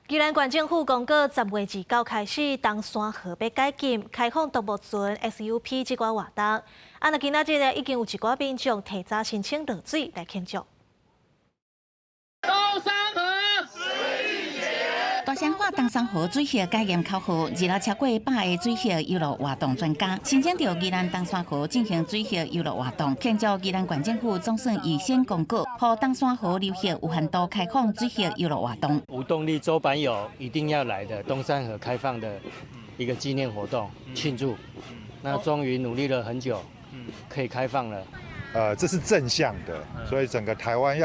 宜蘭縣政府公告，10月29開始，冬山河欲解禁，開放獨木船、SUP 這寡活動。啊，若今仔日呢，已經有一寡民眾提早申請落水來慶祝。冬山河。大聲喊冬山河水域解嚴口號，二樓超過100個水域遊樂活動專家申請著宜蘭冬山河進行水域遊樂活動，慶祝宜蘭縣政府總算預先公告，予冬山河流域有限度開放水域遊樂活動。無動力舟板友一定要來的冬山河開放的一個紀念活動慶祝，那終於努力了很久，可以開放了。這是正向的，所以整個台灣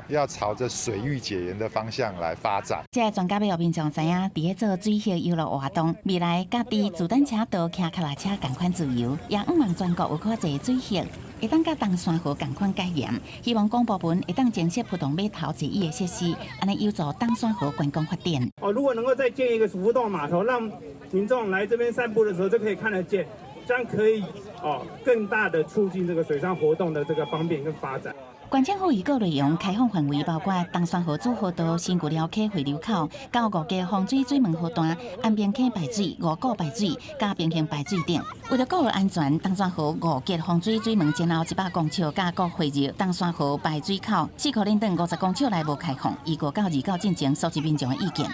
要朝着水域解嚴的方向來發展。這个專家欲予民眾知影，佇咧做水域遊樂活動，未來佮佇自單車道騎腳踏車仝款自由，也向望全國有較濟水域會當佮冬山河仝款解嚴，希望公部門會當增設浮動碼頭坐椅的設施，按呢有助冬山河觀光發展。哦，如果能夠再建一個浮動碼頭，讓民眾來這邊散步的時候就可以看得見。這樣可以哦，更大的促進這個水上活動的這個方便跟發展。縣政府預告內容開放範圍包括冬山河主河道、新舊寮溪匯流口、到五家風水水門河段、安平溪排水、五股排水、佮平興排水等。為著顧安全，冬山河五結風水水門前後100公尺，佮各匯入冬山河排水口，四箍輪長50公尺內無開放。預告到29進前收集民眾的意見。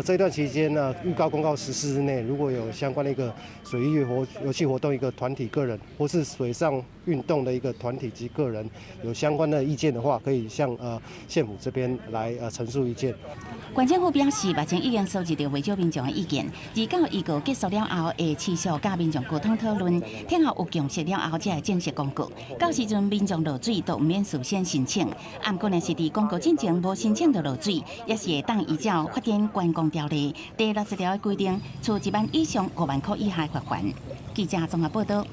這段期間呢，預告公告14日內，如果有相關的一個水域活遊戲活動一個團體個人，或是水上運動的一個團體及個人有相關的意見的話，可以向縣府這邊來陳述意見。縣政府表示，目前已經收集著袂少民眾的意見，二九預告結束了後，會持續佮民眾溝通討論，聽後有共識了後，才會正式公告。到時陣民眾落水都毋免事先申請，毋過若是佇公告進前無申請就落水，也是會當依照發展觀光條例第60條的規定，處1萬以上5萬箍以下罰鍰。記者綜合報道。